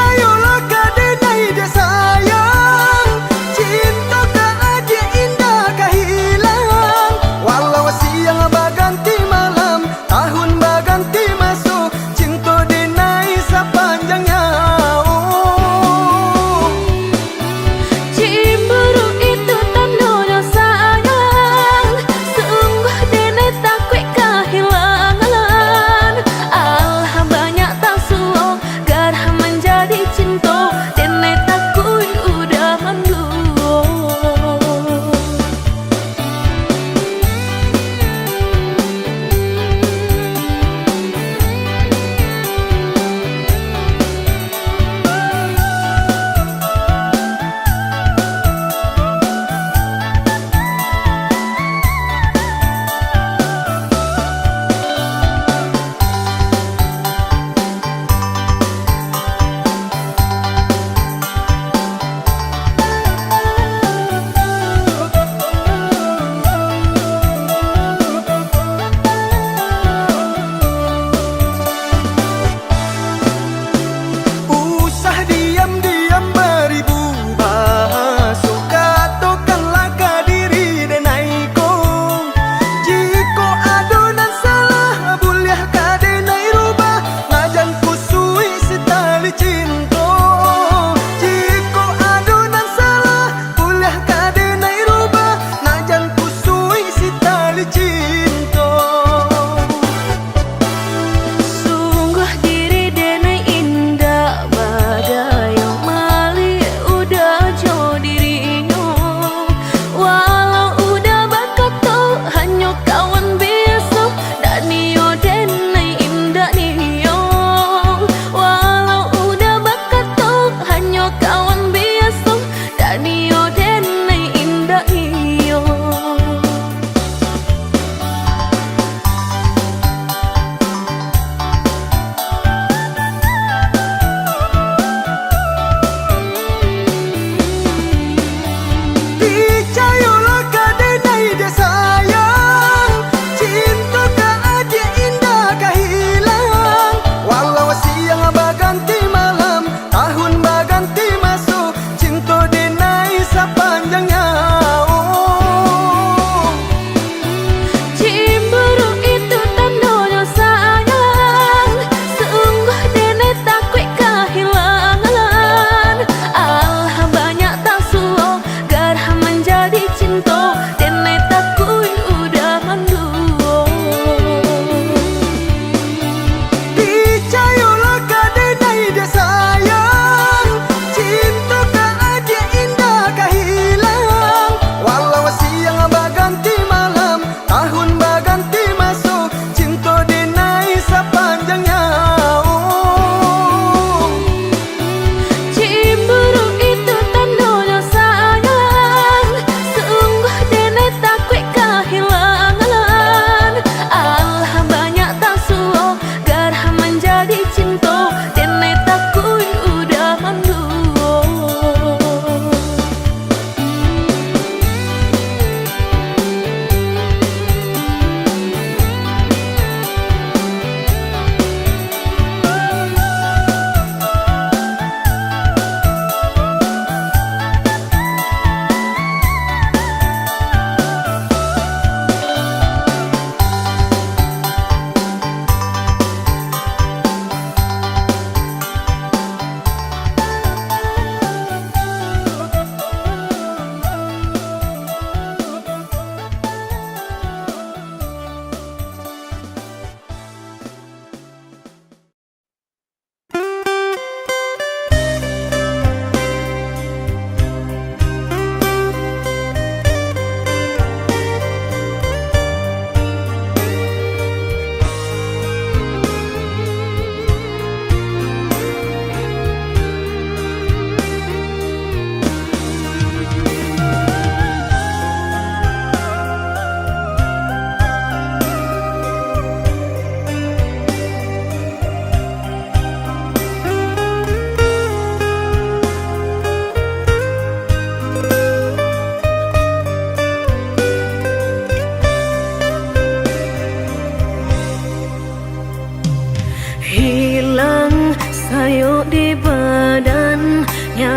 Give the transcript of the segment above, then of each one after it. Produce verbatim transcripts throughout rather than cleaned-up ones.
Ayolah ka denai dek sayang, cinto ka agiah indak ka hilang. Walau siang baganti malam, tahun baganti masuak, cinto denai sapanjang nyawa. Cemburu itu tandonyo sayang, sungguah denai takuik kahilangan. Alah banyak tasuo, garah manjadi cinto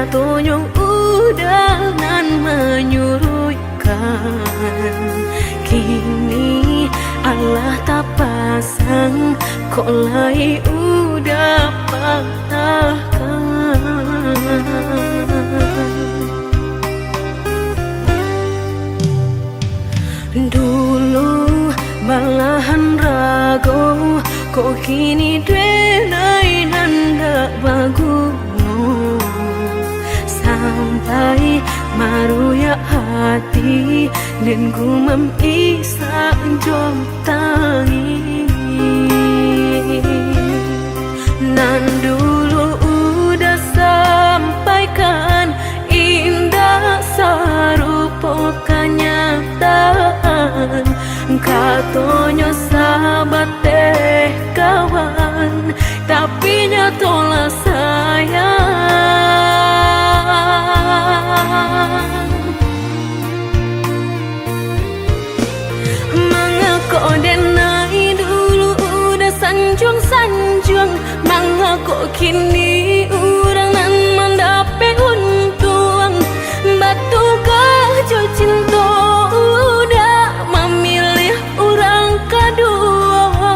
Nyatonyo uda nan manyuruikkan, kini alah tapasang, kok lai uda patahkan. Dulu balahan rago, kok kini denai nan dak baguno. Sampai maruyak hati, den gumam isak jo tangis. Nan dulu uda sampaikan, indak sarupo kanyataan. Katonyo sabateh kawan, tapi nyatolah sayang. Mangako denai dulu uda sanjuang-sanjuang? Mangako kini urang nan mandapek untuang? Batugah jo cinto uda mamiliah urang kaduo.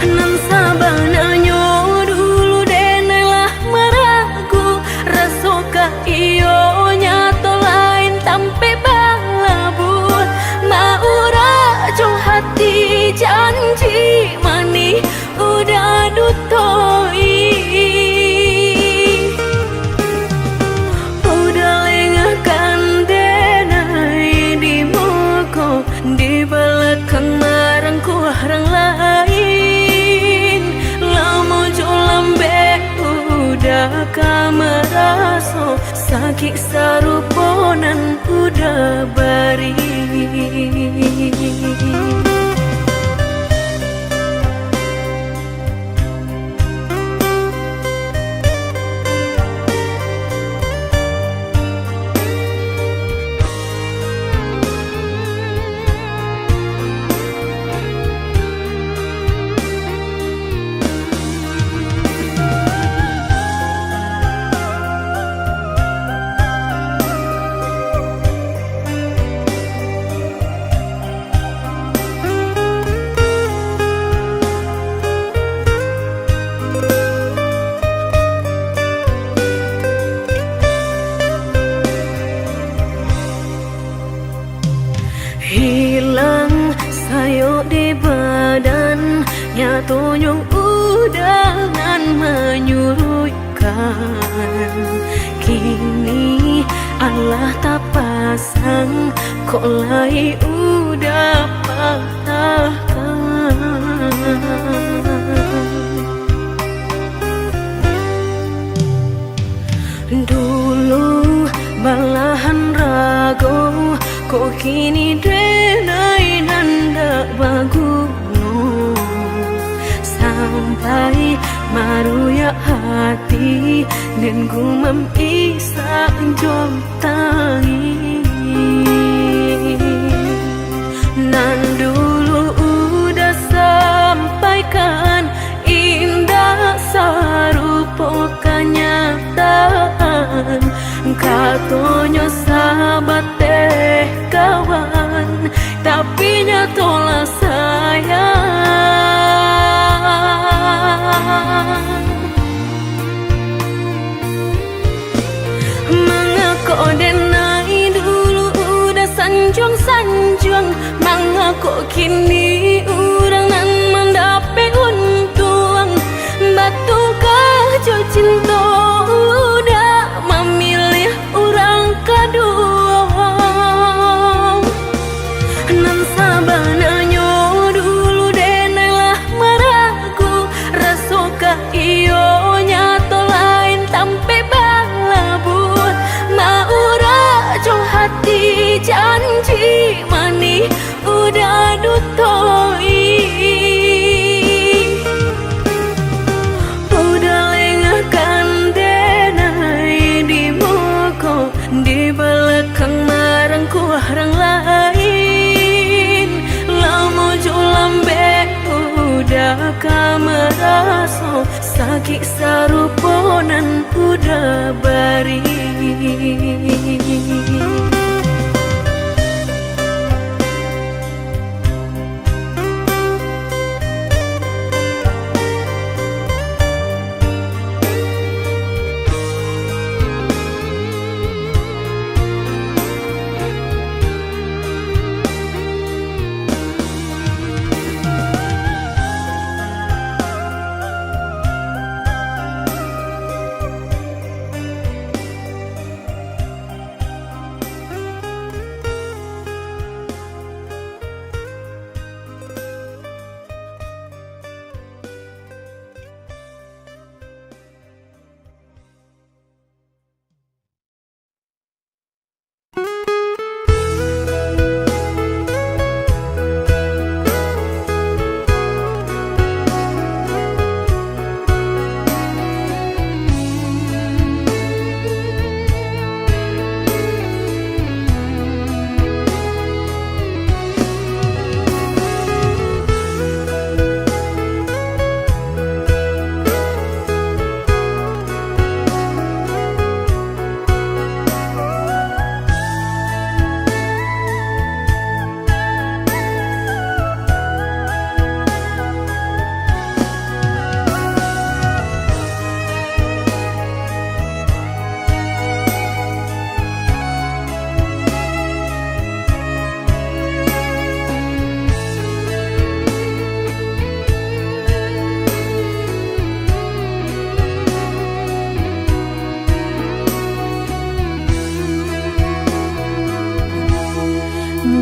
Nan sabananyo dulu denai lah maragu, rasokah iyo nyato lain tampek balabuah? Maurak jo hati janji manih uda dutoi. Uda lengahkan denai di muko, di balakang marangkuah rang lain. Lamo jo lambek uda ka maraso, sakik sarupo nan uda bari. Hilang sayok di badan, nyatonyo uda nan manyuruikkan. Kini alah tapas- sang, kok lai uda patahkan. Dulu balahan rago, kok kini denai nan dak baguno. Sampai maruyak hati, den gumam isak jo tangih. Nan dulu uda sampaikan, indak sarupo kanyataan. Katonyo sabateh kawan, tapi nyatolah sayang. Mangako denai dulu uda sanjuang-sanjuang? Mangako kini urang nan mandapek untuang? Batugah jo cinto uda mamiliah urang kaduo. Nan sabananyo dulu denai lah maragu, rasokah iyo nyato lain tampek balabuah? Maurak jo hati janji manih uda dutoi. Uda lengahkan denai di muko, di balakang marangkuah rang lain. Lamo jo lambek uda ka maraso, sakik sarupo nan udah bari.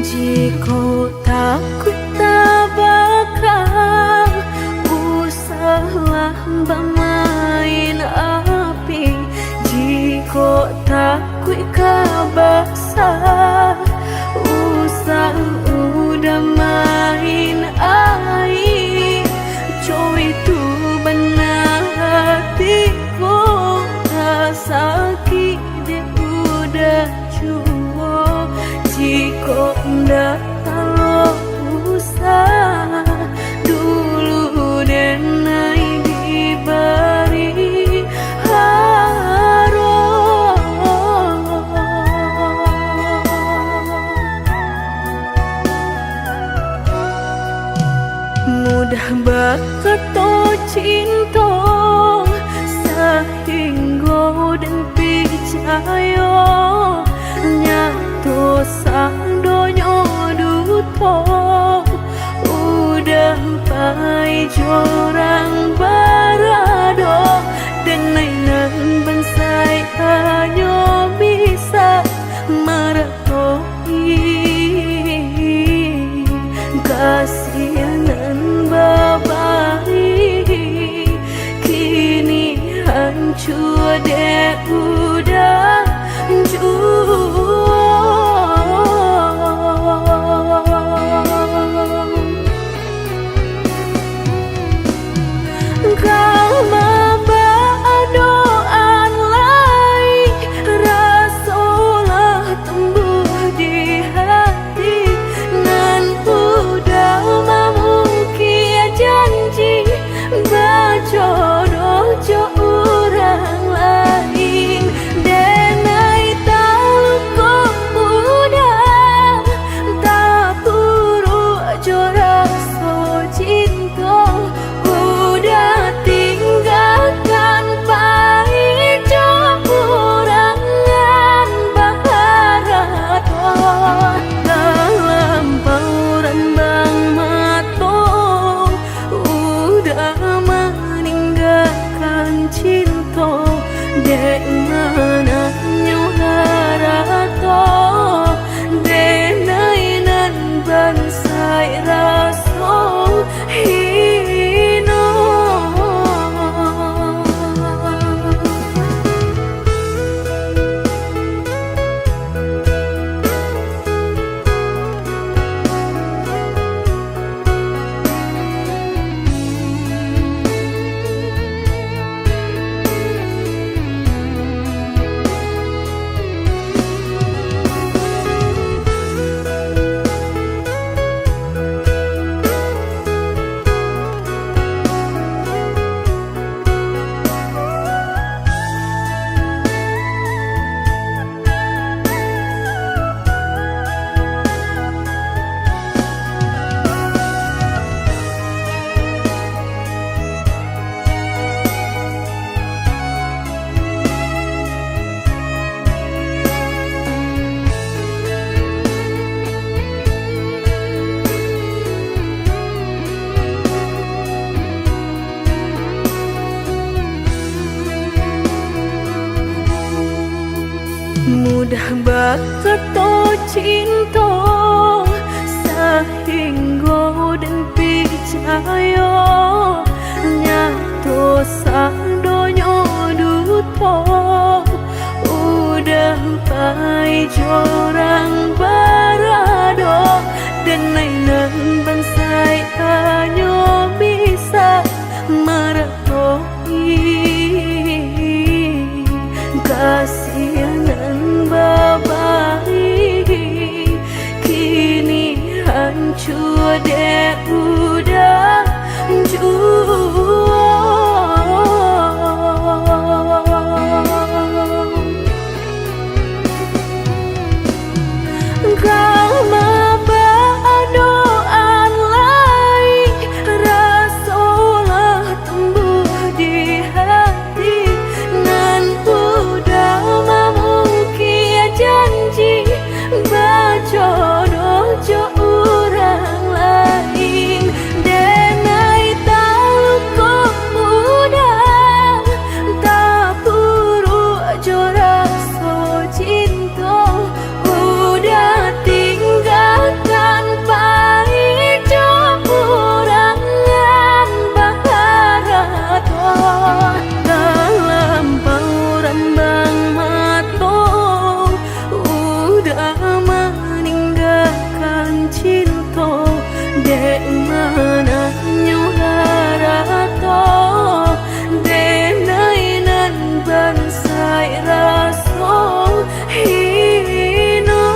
Jikok takuik tabaka, usahlah bamain api. Jikok takuik ka basah, usah udah main aia. Cowok itu bana hati ko, ka sakik dek udah juo. Jikok ndak talok usah, dulu denai dibari haro. Mudah bakato cinto, sahinggo den picayo. Nyato sadonyo duto, udah pai jo urang barado. Denai nan bansaik hanyo bisa mara- kasih nan babari, kini hancua dek udah juo. Ka mabadoan lai, raso lah tumbuah di hati, nan udah mamukik janji, bajodoh jo urang lain. Denai taluko udah, tapuruak jo raso cinto, udah tinggakan pai jo urang nan baharato. Talampau rambang mato, udah maninggakan cinto, dek mananyo harato, denai nan bansaik raso hino. Mudah bakato cinto, sahinggo den picayo, nyato sadonyo duto. Udah pai jo urang barado, denai nan bansaik hanyo bisa marato. Kasih nan babari, kini hancua dek udan juo. Ka mabadoan lai, raso lah tumbuah di hati, nan udah mamukik janji, bajodoh jo urang lain. Denai taluko mudah, tapuruak jo raso cinto, udah tinggakan pai jo urang nan baharato. Talampau rambang mato, udah maninggakan cinto, dek mananyo harato, denai nan bansaik raso hino.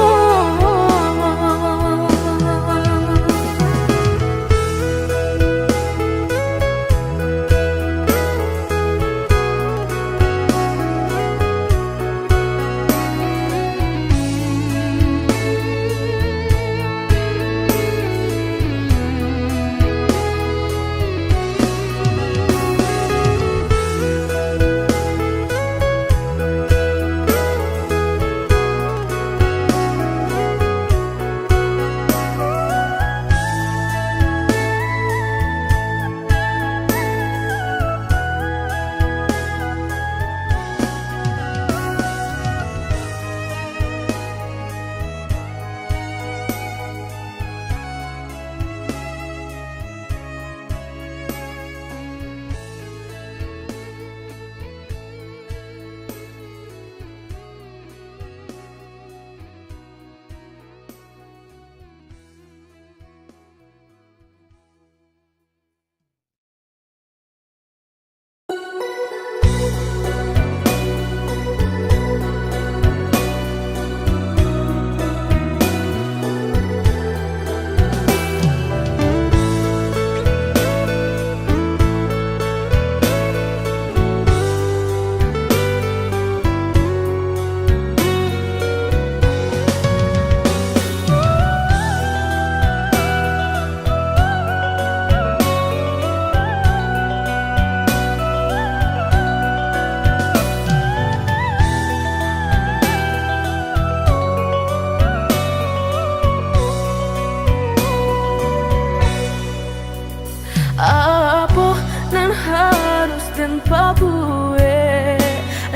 Apo nan harus den pabuek?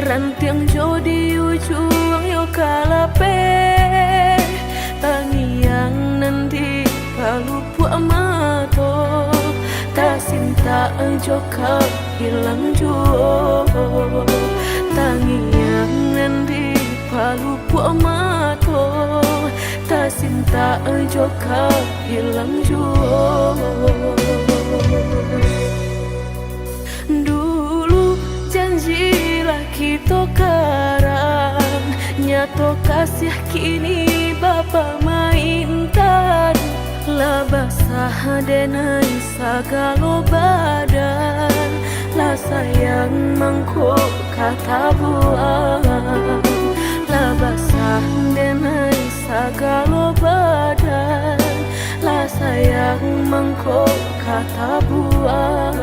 Rantiang jo di ujuang yo ka lapeh, tangiang nan di palupuak mato, tasintak jo ka ilang juo. Tangiang nan di palupuak mato, tasintak jo ka ilang juo. Dulu janji lah kito karang, nyato kasiah kini bapamaintan. Lah basah denai sagalo badan, lah sayang mangko ka tabuang. Lah basah denai sagalo badan, lah sayang mangko ka tabuang.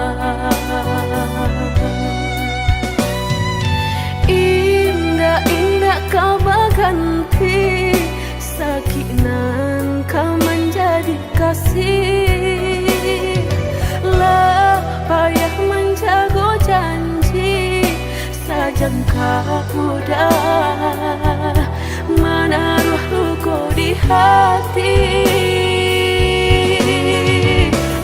Indak-indak ka baganti, sakik nan ka manjadi kasih. Lah payah manjago janji, sajangka udah hati.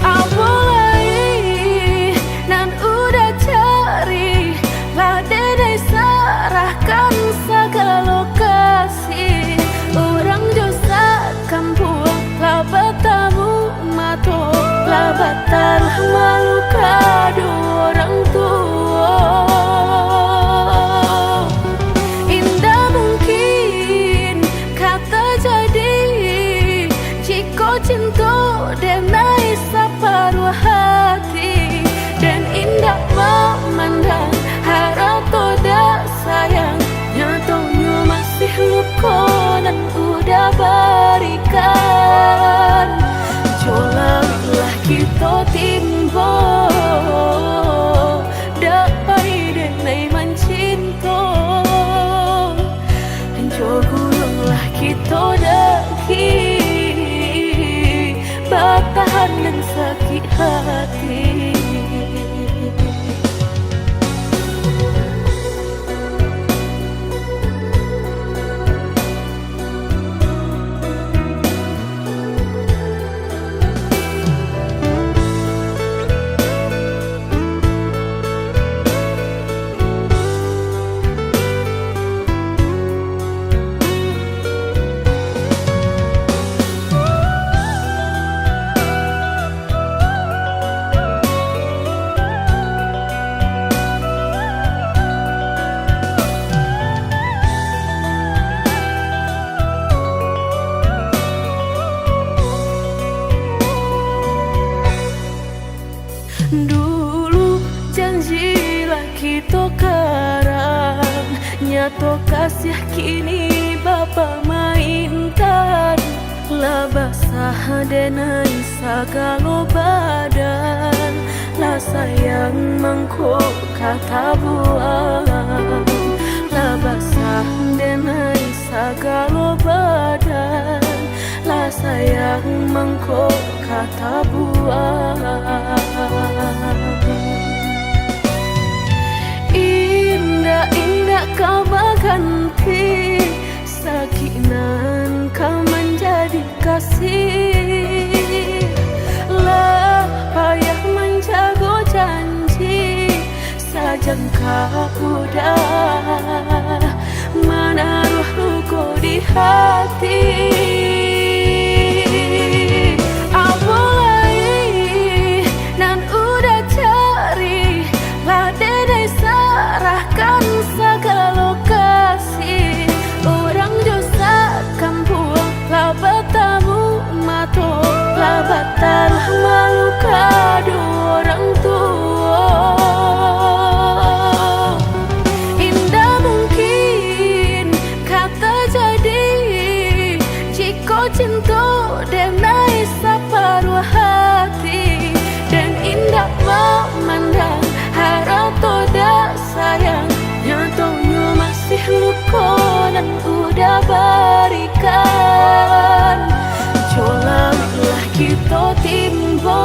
Apo lai nan Uda cari, lah denai sarahkan sagalo kasih. Urang jo sakampuang lah batamu mato, lah bataruah malu kado urang tuo. Indak mungkin ka tajadi, jikok cinto denai saparuah hati. Den indak mamandang harato dak sayang, nyatonyo masih luko nan Uda barikan. Jo lawiklah kito timbo, dak pai denai mancinto. Jo gulunglah kito daki, batahan nan sakik hati. Dulu janji lah kito karang, nyato kasiah kini bapamaintan. Lah basah denai sagalo badan, lah sayang mangko ka tabuang. Lah basah denai sagalo badan, lah sayang mangko ka tabuang. Indak-indak ka baganti, sakik nan ka manjadi kasih. Lah payah manjago janji, sajangka Uda manaruah luko di hati. Apo lai nan Uda cari, lah denai sarahkan sagalo kasih. Urang jo sakampuang lah batamu mato, lah bataruah malu kado urang tuo. Indak mungkin ka tajadi, jikok cinto denai saparuah hati. Den indak mamandang harato dak sayang, nyatonyo masih luko nan Uda barikan. Jo lawiklah kito timbo,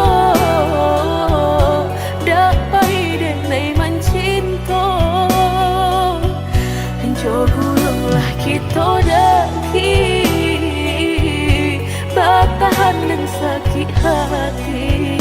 dak pai denai mancinto. Jo gulunglah kito daki, batahan nan sakik hati.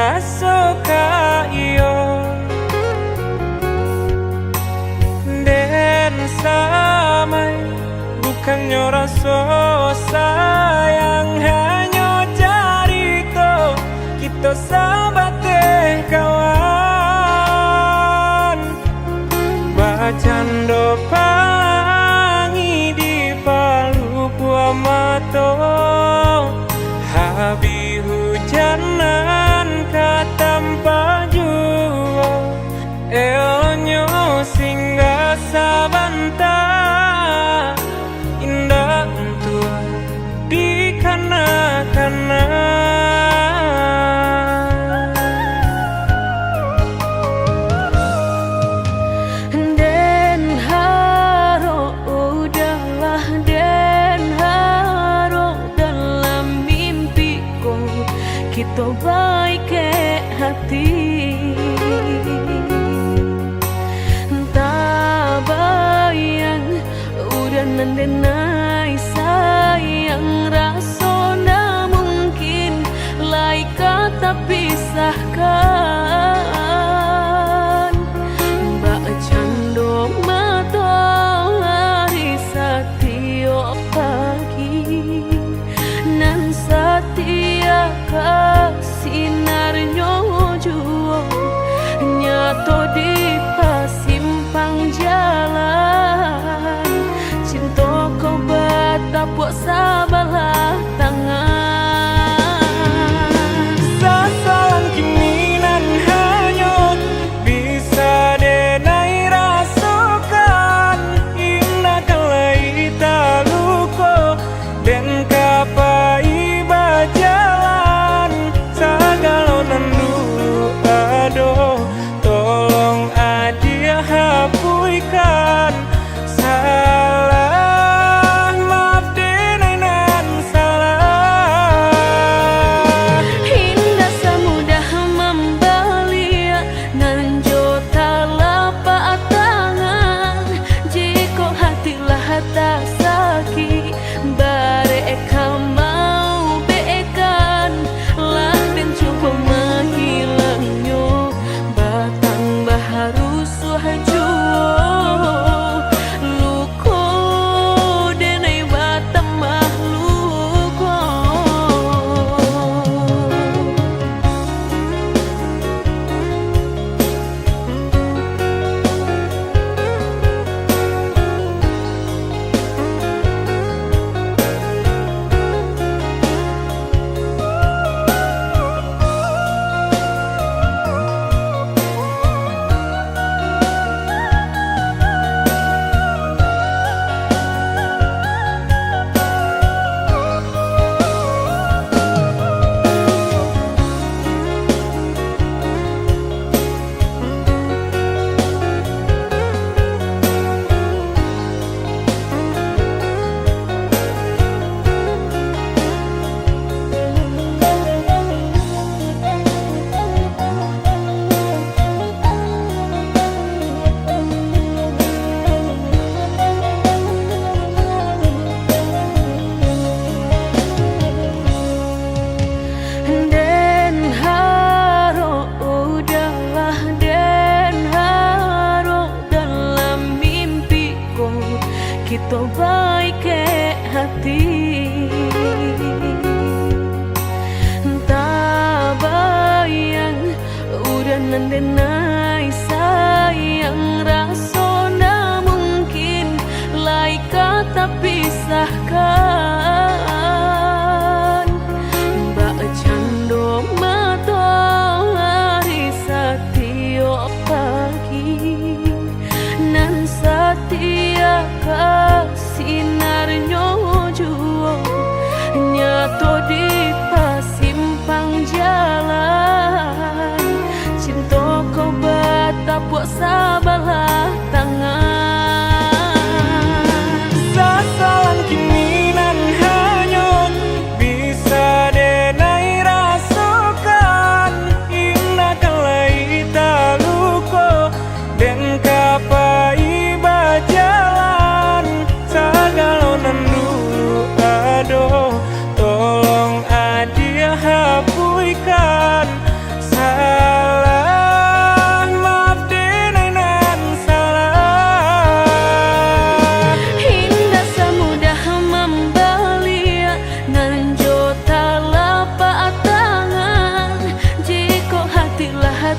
Raso ka iyo den samai, bukannyo raso sayang, hanyo carito kito sabateh kawan. Bacando palangi di palukuah mato, habih hujan nan ka tampak juo. Eloknyo singgah sabanta, indak untuak dikana-kana. Den harok, udahlah, den harok, dalam mimpi ko kito baikek hati. Tabayang, udah nan denai sayang, raso ndak mungkin lai ka tapisahkan. Bacando matoari satiok pagi, nan satia ka sinarnyo juo, nyato di pasimpang jalan, cinto ko batapuak sabalah tangan. Sasalang kini nan hanyo bisa denai rasokan, indak ka lai taluko den ka pai bajalan. Sagalo nan dulu ado, tolong adiak hapuihkan. Salah maaf denai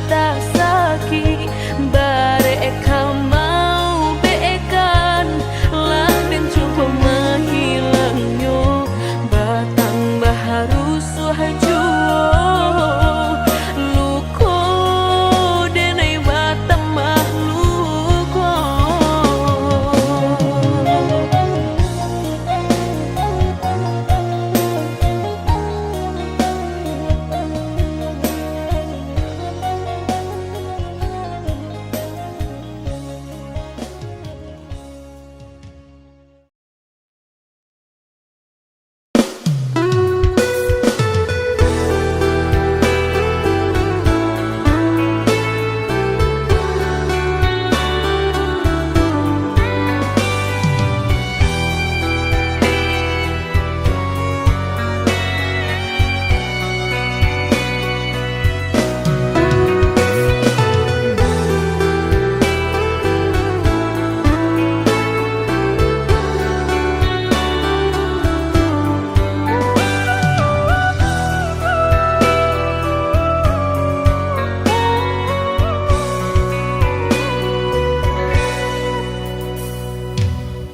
Tasakik, barek ka maubekan, lah den cubo mahilangnyo, batambah rusuah juo, luko denai batambah luko.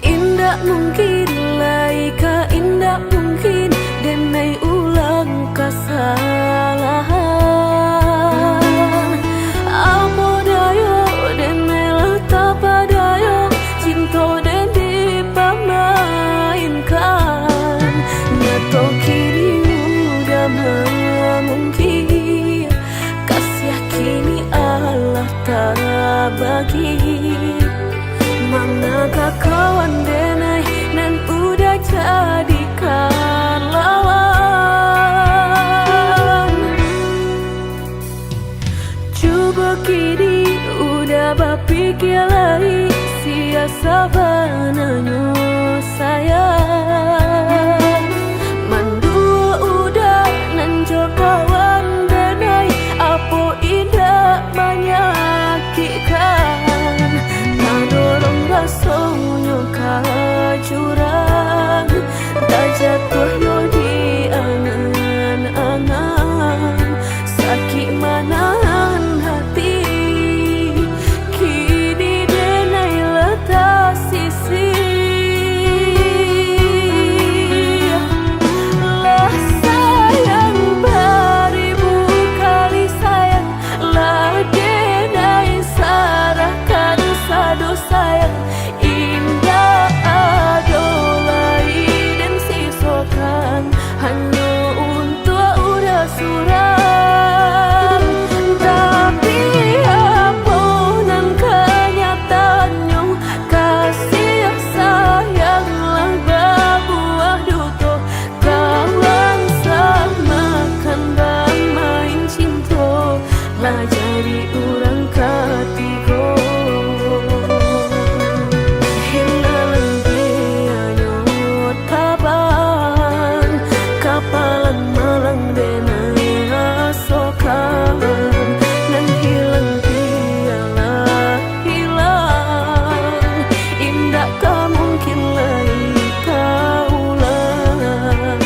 Indak mungkin lai ka, indak mungkin denai ulang kasalahan. Apo dayo denai lah tapadayo, cinto den dipamainkan. Nyato kini udah mangungkir, kasiah kini alah tabagi. Manakah kawan denai nan udah jadikan lawan? Cubo kini udah bapikia lai, sia sabananyo sayang. Manduo udah nan jo kawan denai, apo indak manyakikkan? Tadorong rasonyo ka jurang, tajatuah yo di angan-angan. Sakik manahan hati, kini denai lah tasisih. Lah sayang baribu kali sayang, lah denai sarahkan sado sayang. Indak ado lai den sisokan, hanyo untuak urang surang. Tapi, apo nan kanyataannyo, kasiah sayang lah babuah duto. Kawan samakan bamain cinto, lah jadi urang katigo. Hinalan bianyo tabang, kapalan malang denai rasokan. Nan hilang bialah hilang, indak ka mungkin lai ka ulang.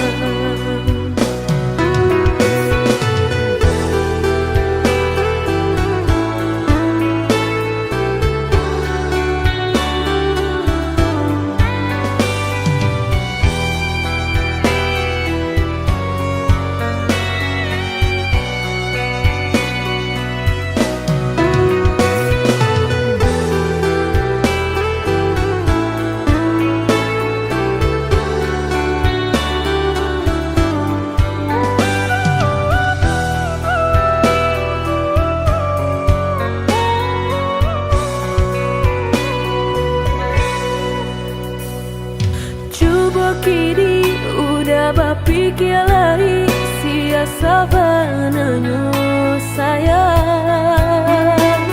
Cubo kini udah bapikia lai, sia sabananyo sayang.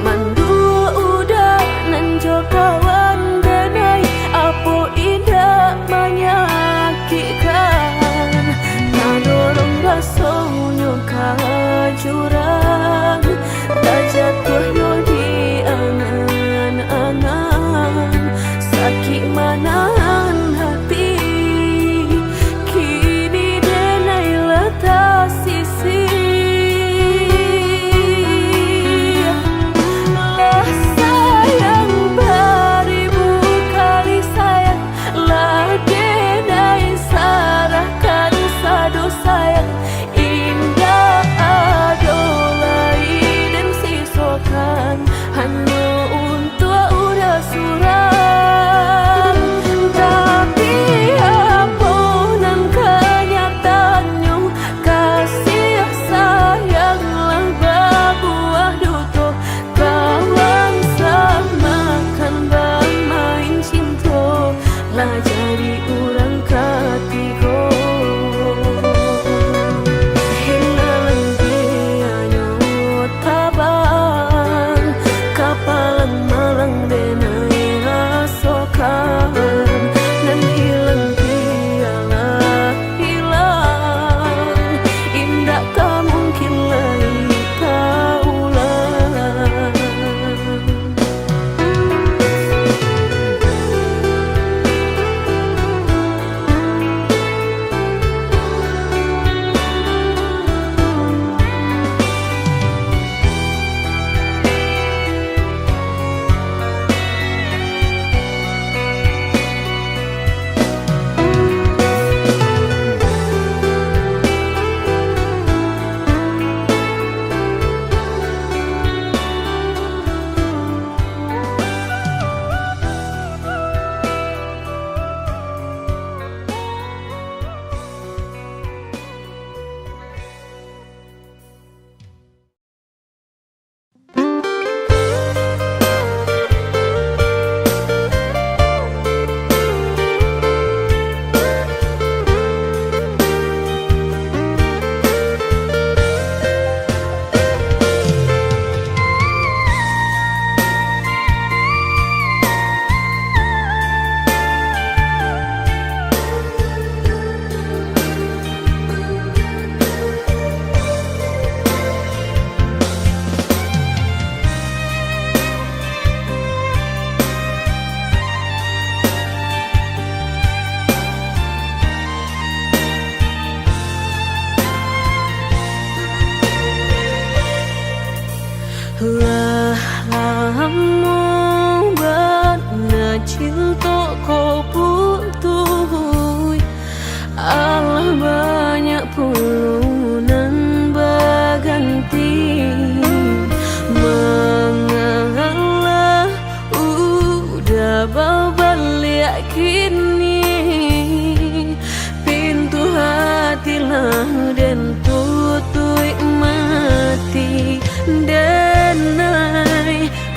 Manduo udah nan jo kawan denai, apo indak manyakikkan. Tadorong rasonyo ka jurang, tajatuah yo di angan-angan. Sakik manahan hati, kini denai lah tasisih.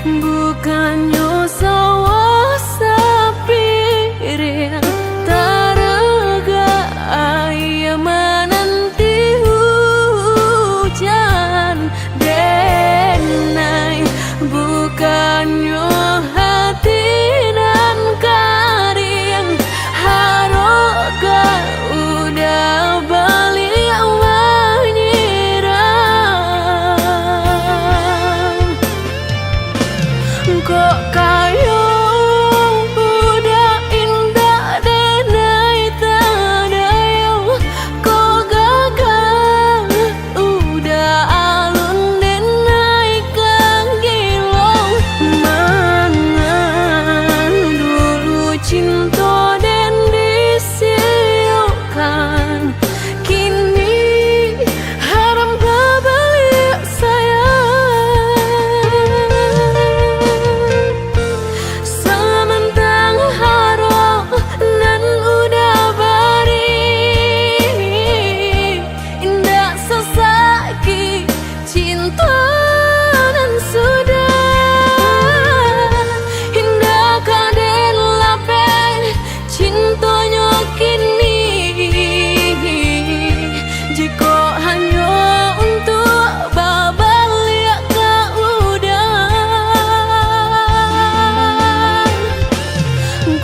Bukannyo sawah sapiring, taragak aia mananti hujan, denai. Bukannyo hati nan kariang, harok ka uda baliak manyirang. Kok kayo uda indak denai tadayo, kok gagah uda alun denai ka gilo. Mangan dulu cinto den disiokkan, kini haram babaliak sayang. Samantang harok nan uda bari, indak sasakik cinto nan sudah. Indak ka den lapeh cintonyo kini, jikok hanyo untuak babaliak ka uda.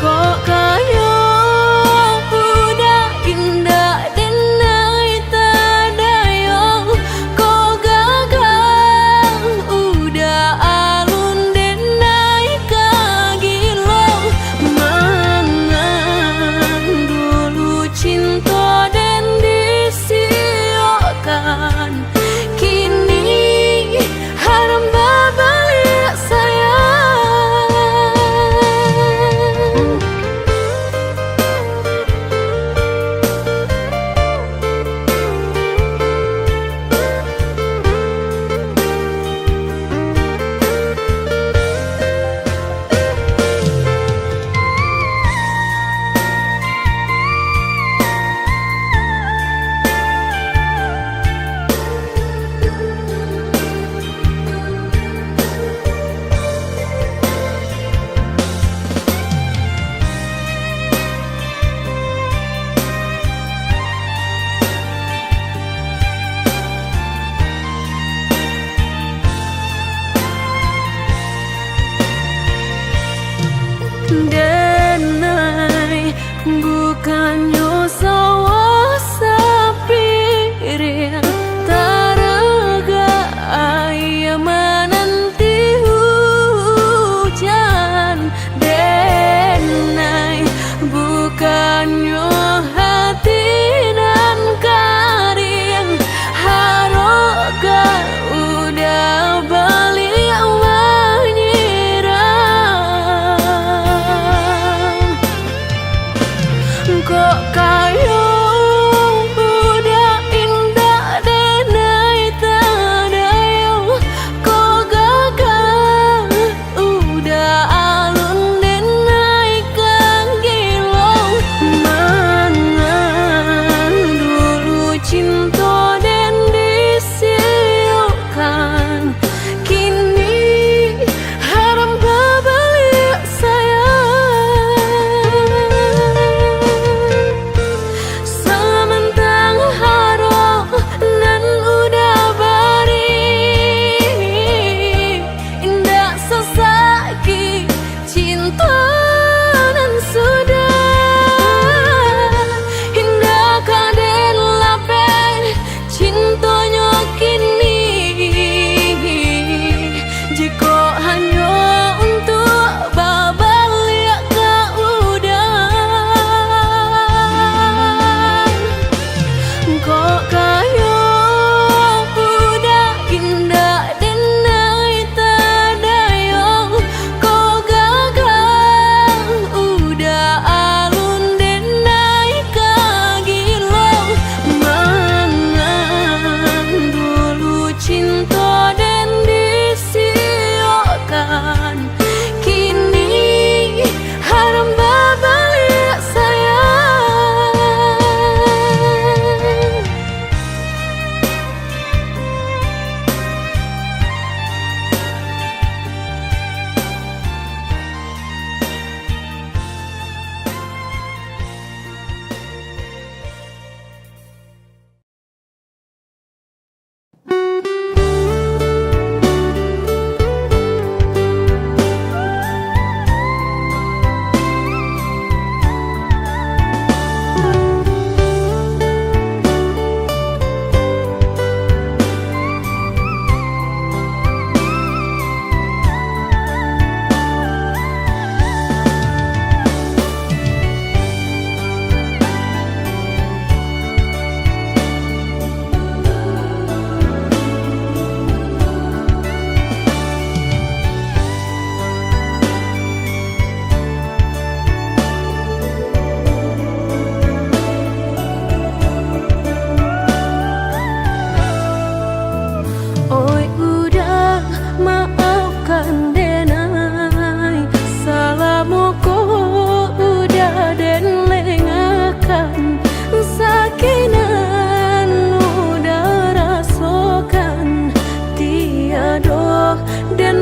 Kok kayo uda indak denai tadayo, kok gagah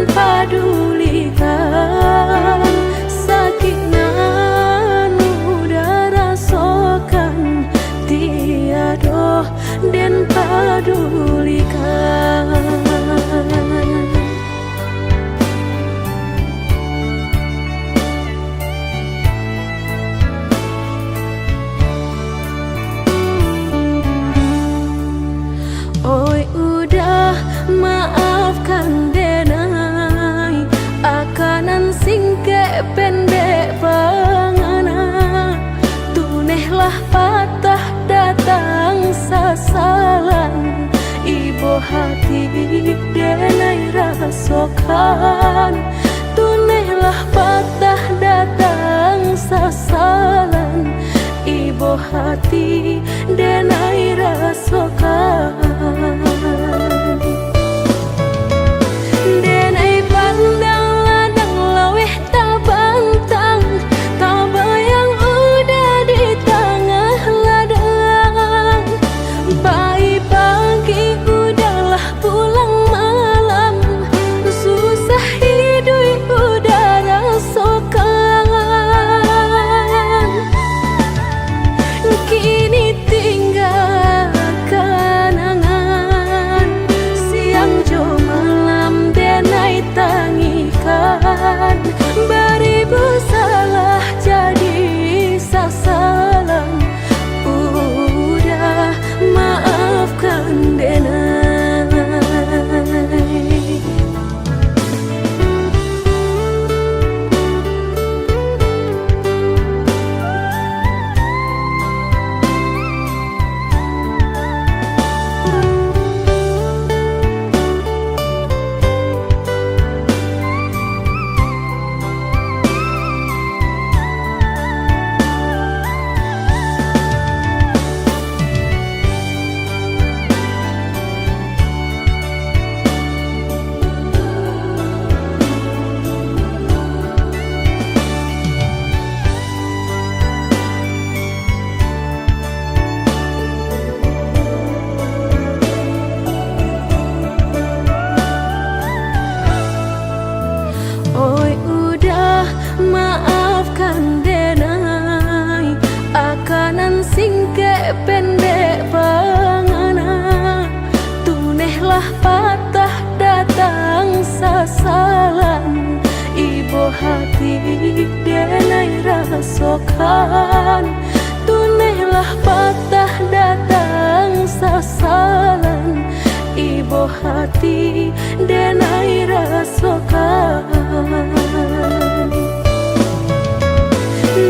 padulikan, sakik nan uda rasokan, tiado den padulikan. Oi uda, maafkan denai, aka nan singkek pendek pangana. Tunehlah patah datang sasalan, ibo hati denai rasokan. Tunehlah patah datang sasalan, ibo hati denai rasokan. Denai pandang ladang laweh tabantang, tabayang uda di tangah ladang. Pai pagi uda lah pulang malam, susah iduik uda rasokan. Kini tingga kanangan, siang jo malam denai tangikan. Baribu salah jadi sasalan, uda maafkan denai. Oi uda, maafkan denai, aka nan singkek pendek pangana. Tunehlah patah datang sasalan, ibo hati denai rasokan. Tunehlah patah datang sasalan, ibo hati denai rasokan.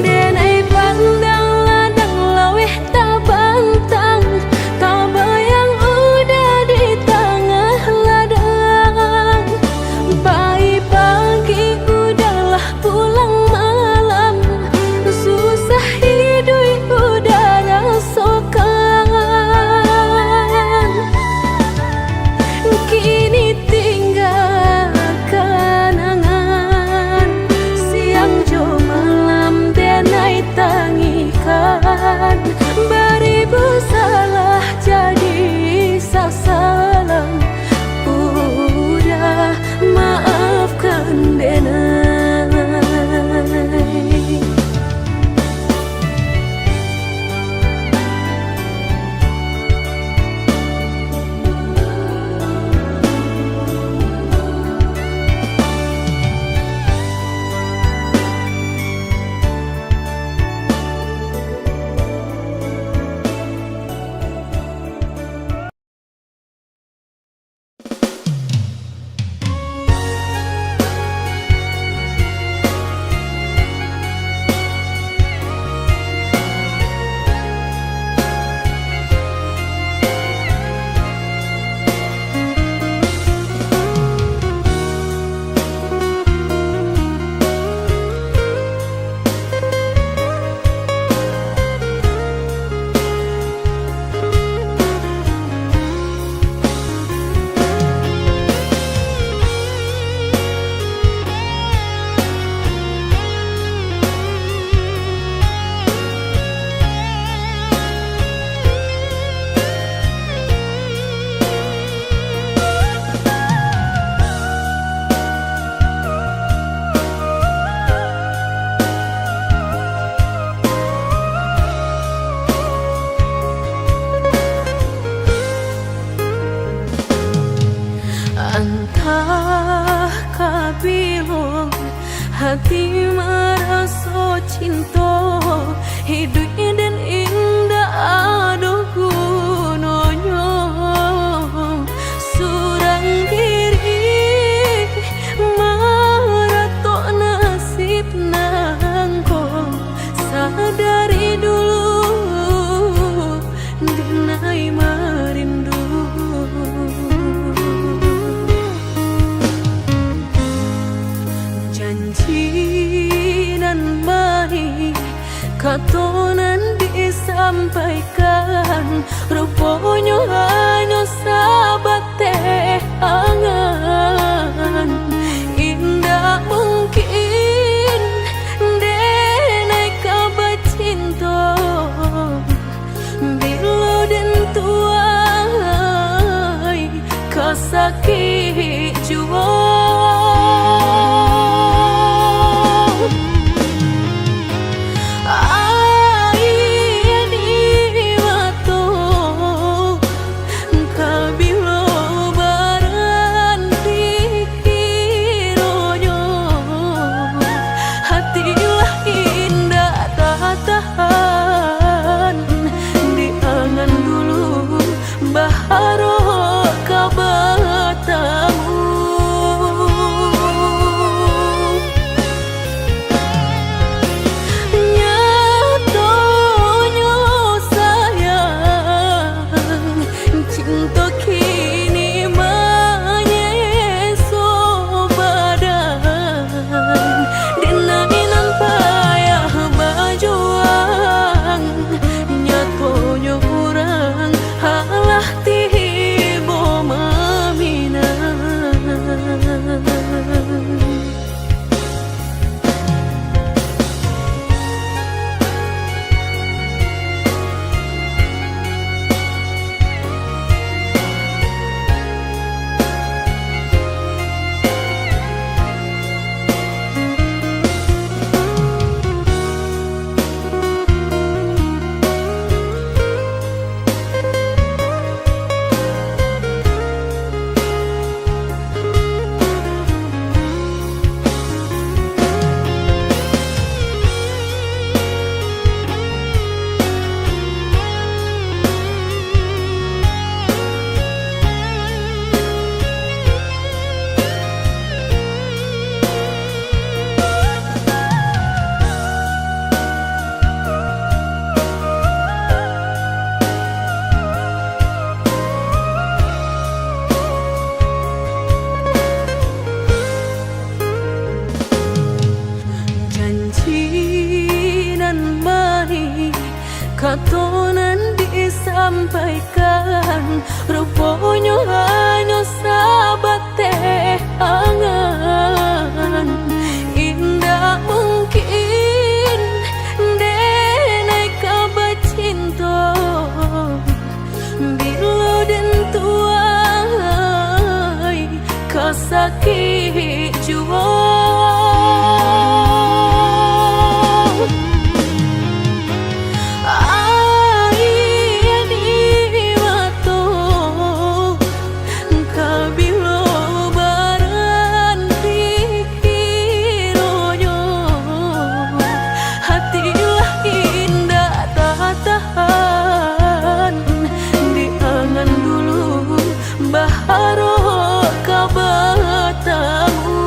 Denai pandang ladang laweh tabantang, tabayang uda di tangah ladang. Pai pagi uda lah pulang malam, susah Tah ka bilo hati maraso cinto, iduik den indak ado gunonyo. Surang diri maratok nasib nangko, sadari dulu dinai marindu. Janji nan manih, kato nan disampaikan, ruponyo hanyo sabateh angan. Indak mungkin denai ka bacinto, bilo den tuai ka sakik juo. Aia di mato ka bilo baranti kironyo, hati lah indak tatahan di angan dulu, baharok ka batamu. Nyatonyo sayang, cinto kini manyeso badan. Denai nan payah bajuang, nyatonyo urang alah tibo maminang. Janji nan manih, kato nan disampaikan, ruponyo hanyo sabateh angan. Indak mungkin denai ka bacinto, bilo den tuai ka sakik juo. Aia di mato ka bilo baranti kironyo, hati lah indak tatahan di angan dulu, baharok ka batamu.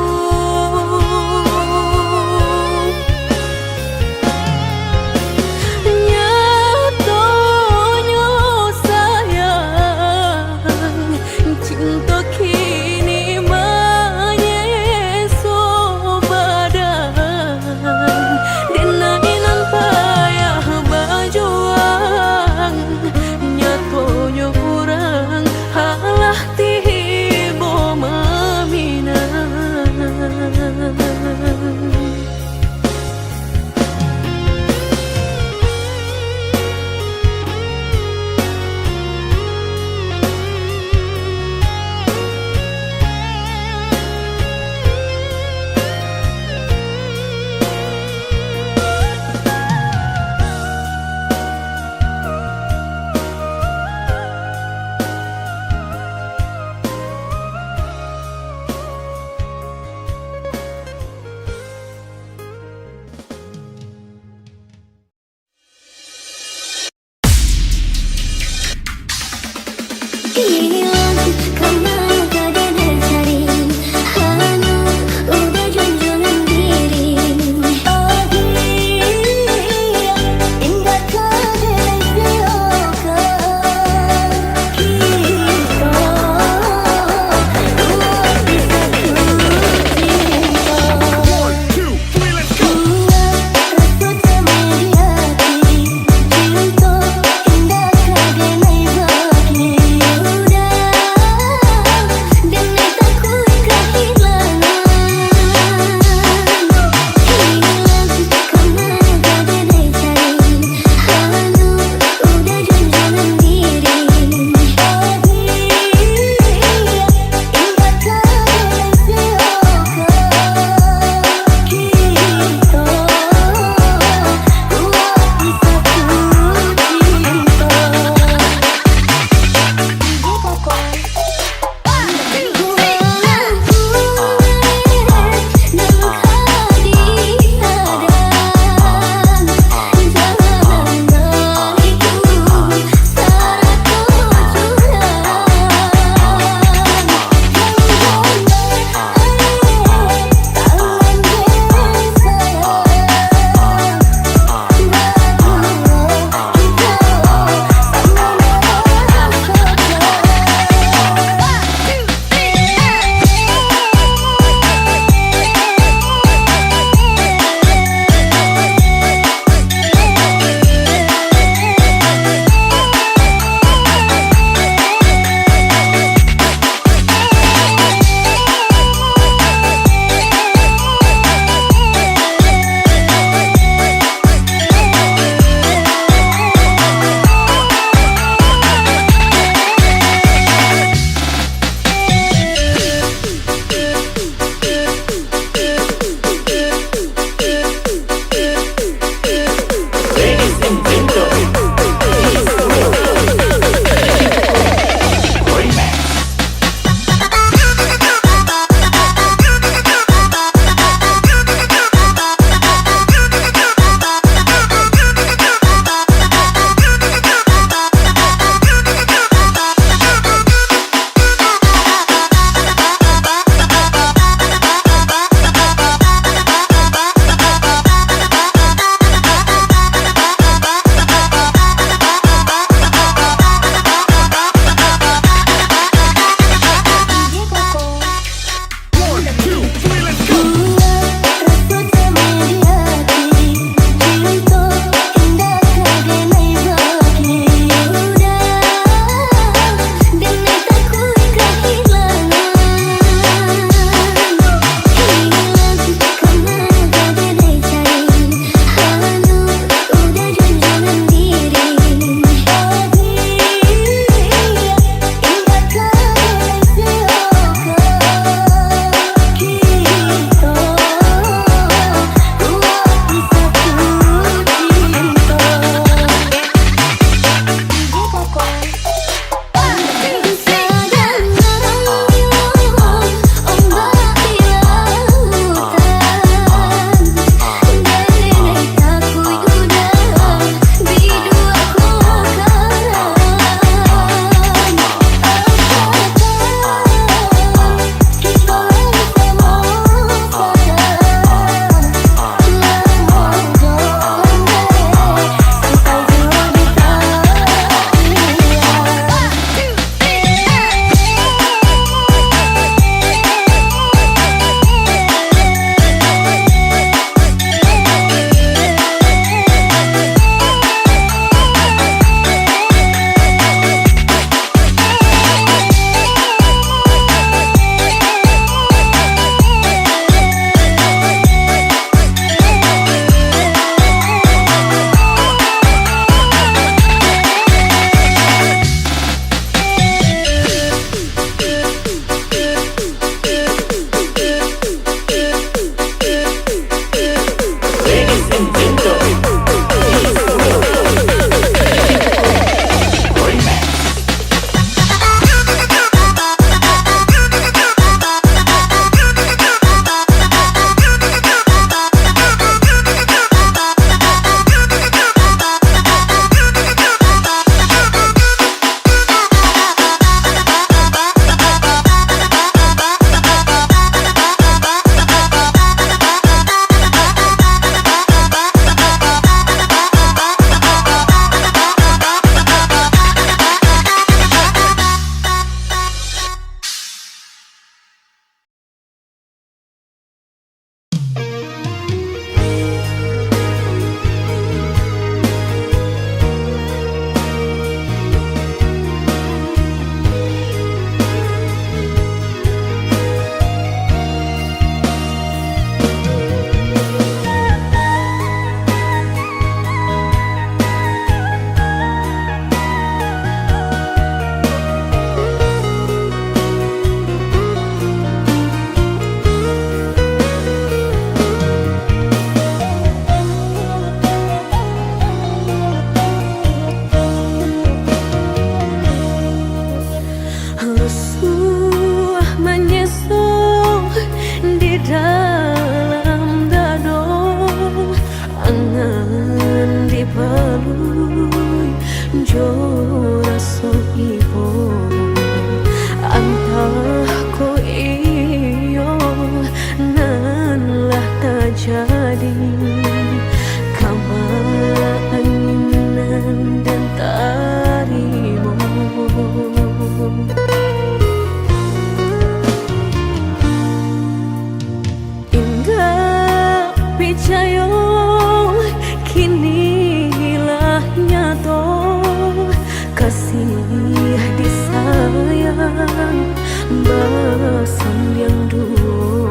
Basandiang duo,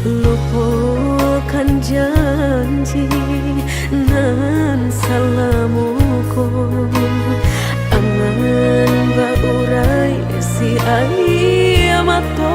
lupokan janji nan salamo ko. Angan baurai si aia mato.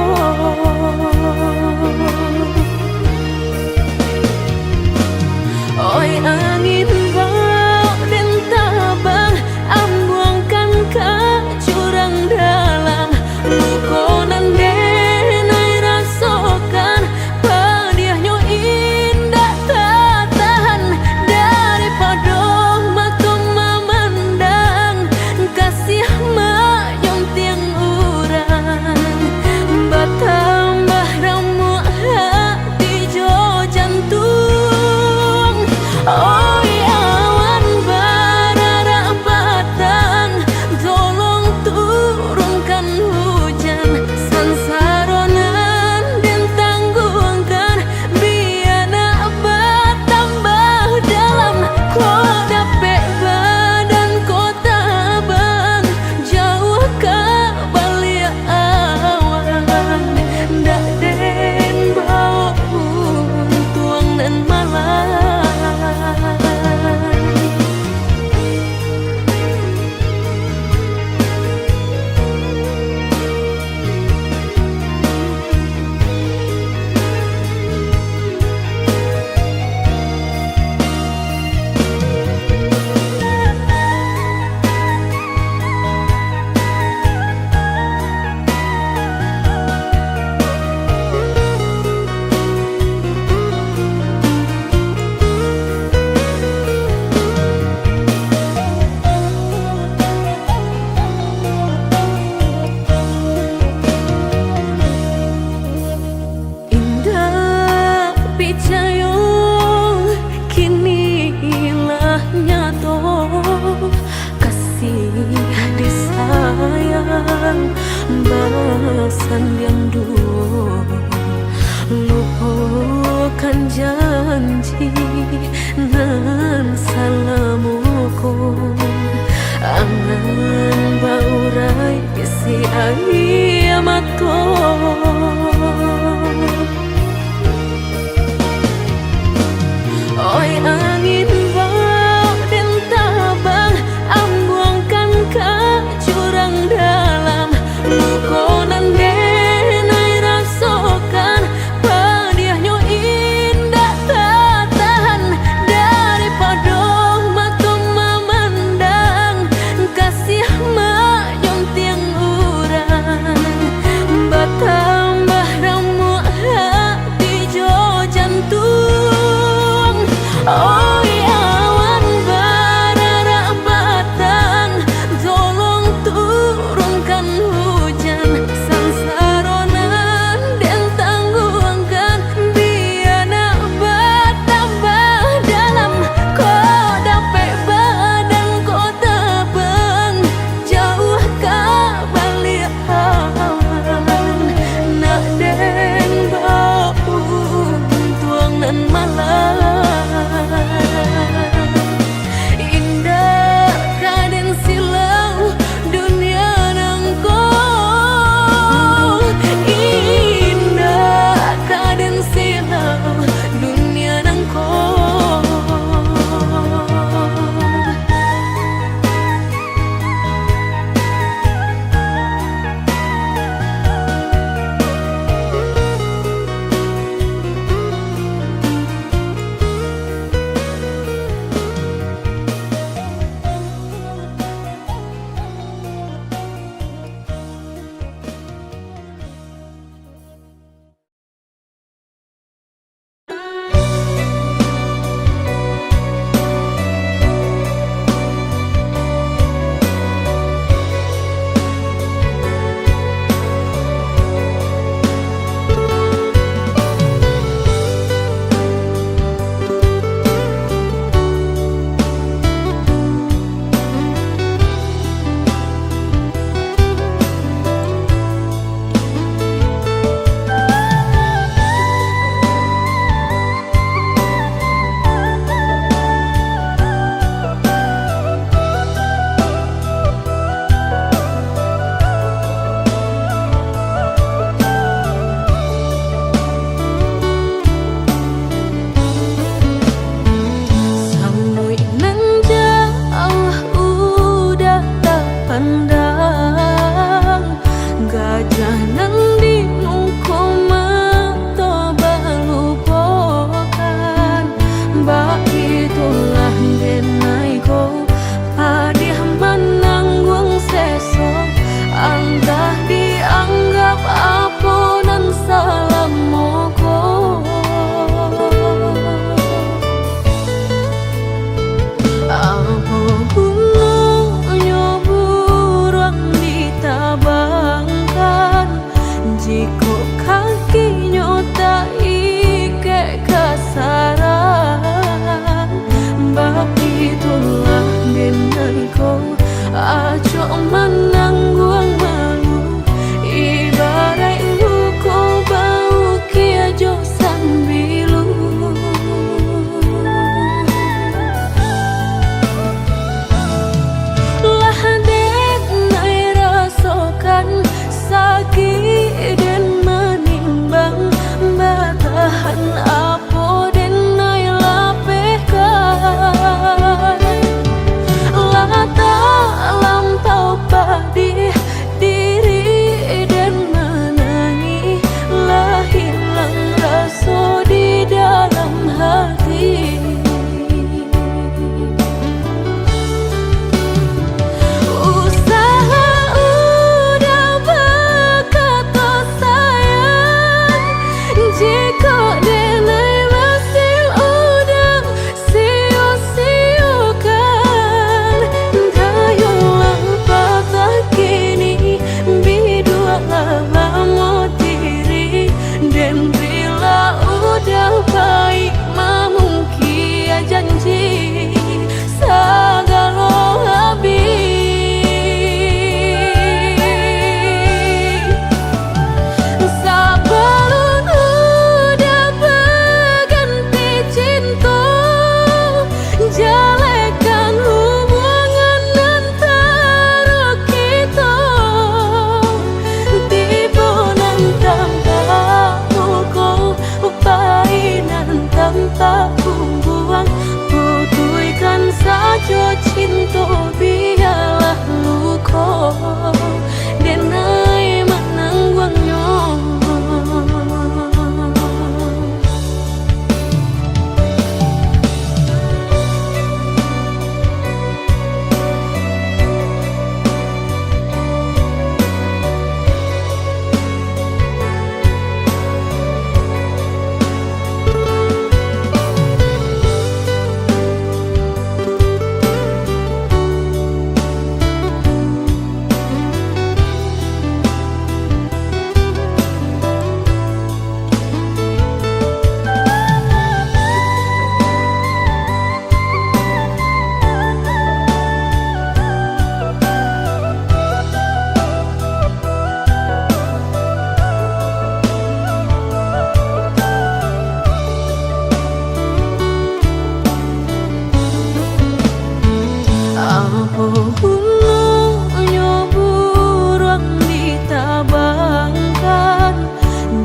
Oi angin, baok den tabang, ambuangkan ka jurang dalam. Luko nan den ai rasokan, padiahnyo indak tatahan. Daripado mato mamandang, kasiah manyuntiang urang, batambah ramuak hati jo jantuang. Oi awan bararak batang, tolong turunkan hujan. Sansaro nan den tangguangkan, bia nak batambah dalam. Kok dapek badan ko tabang, jauah ka baliak awan, ndak den baok untuang nan malang. Indak picayo, kini lah nyato, kasih disayang basandiang duo, lupokan janji nan salamo ko. Angan baurai si aia mato. Oi angin, baok den tabang, ambuangkan ka jurang dalam. Luko nan den ai raso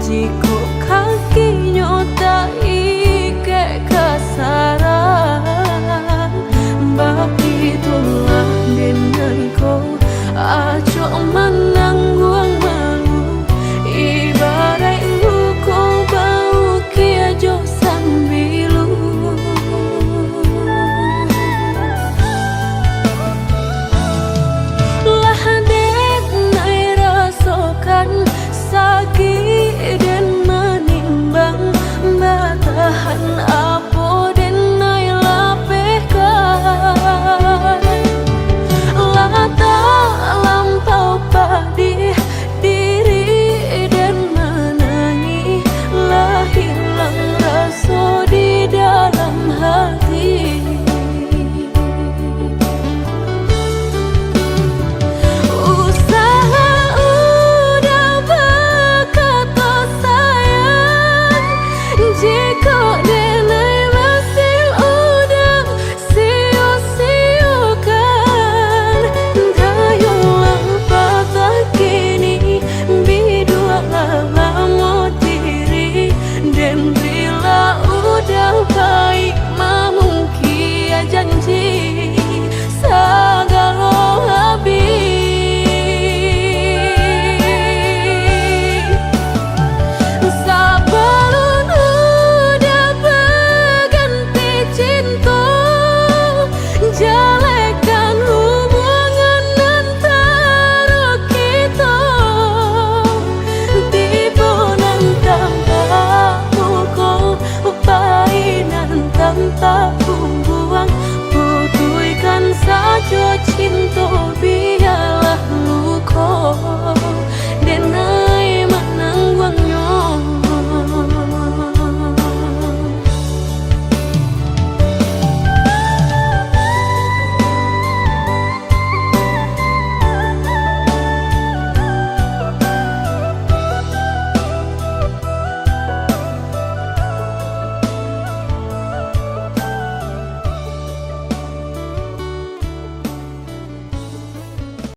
Di